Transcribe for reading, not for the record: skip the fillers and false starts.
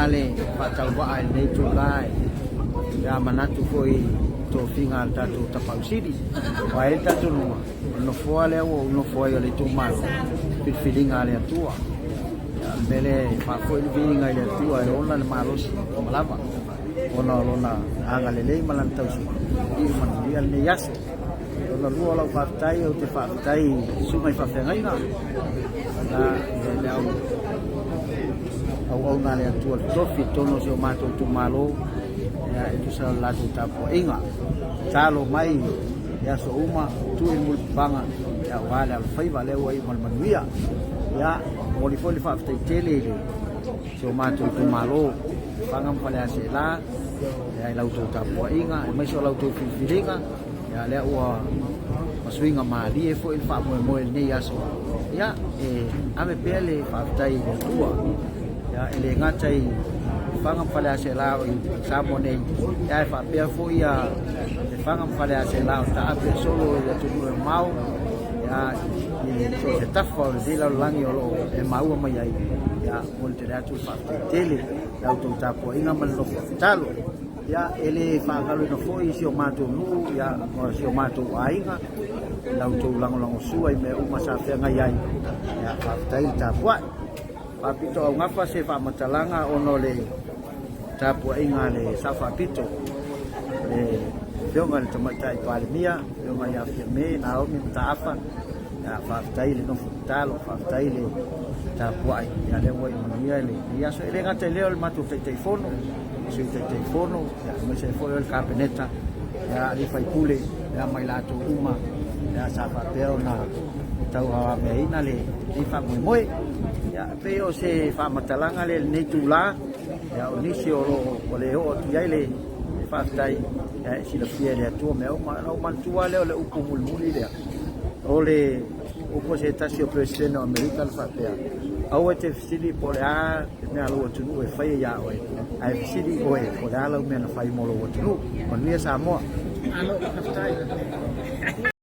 lava le faatauvaa i lenei itula pe a manatu foi i tofiga a le tatou Tapaau Sili. Aua e i ai le talitonuga, o le nofoa lea ua ou nofo ai o le itumalo, filifiliga a le Atua. Ia, o le mea lea e faafoi le viiga i le Atua e ona le malosi uma lava ona o Lona agalelei ma Lana tausiga i manuia lenei aso. Lona lua o lau faafetai, ou te faafetai i susuga i faafeagaiga, le au auauna a le Atua totofi i totonu o si o matou itumalo, e tusa o le latou tapuaiga, tatalo mai i aso uma, tuu i mulipapaga aua le alofaiva lea ua iu ma le manuia. Ia, momoli foi le faafetai tele i si o matou itumalo, Lefaga ma Faleaseela, i la outou tapuaiga aemaise o la outou filifiliga. Ia lea ua masuiga malie foi le faamoemoe i lenei aso. Ia e ave pea le faafetai i le Atua. Ia e le gata i Lefaga ma Faleaseela o i Samoa nei, ia ae faapea foi ia Lefaga ma Faleaseela o taape solo i atunuu e mamao, ia i so o se tafa o lenei lalolagi o lo o e maua mai ai. Ia momoli tele atu le faafetai tele i la outou tapuaiga ma le nofo tatalo. Ia, e le faagaloina foi si o matou nuu, ia, ma si o matou aiga, i la outou lagolagosua i mea uma sa feagai ai. Ia, faafetai le tapuai. Faapito augafa se faamatalaga ona o le tapuaiga a le Sao Faapito, le Afioga i le Tamaitai Palemia, Afioga ia Fiame Naomi Mataafa. Ia, faafetai le nofo tatalo, faafetai le tapuai, ia lea ua iu manuia lenei aso. E le gata i lea o le matou Taitaifono, Sui Taitaifono, aemaise ai foi o le Kapeneta, alii faipule, ma i latou uma sa faapea ona tauavameaina lenei faamoemoe. Ia, e pei o se faamatalaga lea i lenei itula, o nisi o lo o le oo atu i ai le faafetai, e silafia e le Atua mea uma. Ona ou manatua lava lea o le upu mulimuli lea, o le upu a se tasi o Peresetene o Amerika na faapea, aua e te fesili po o le a le mea a lou atunuu e faia ia oe, ae fesili oe po o le a lau mea na fai mo lou atunuu. Manuia Samoa. Malo faafetai.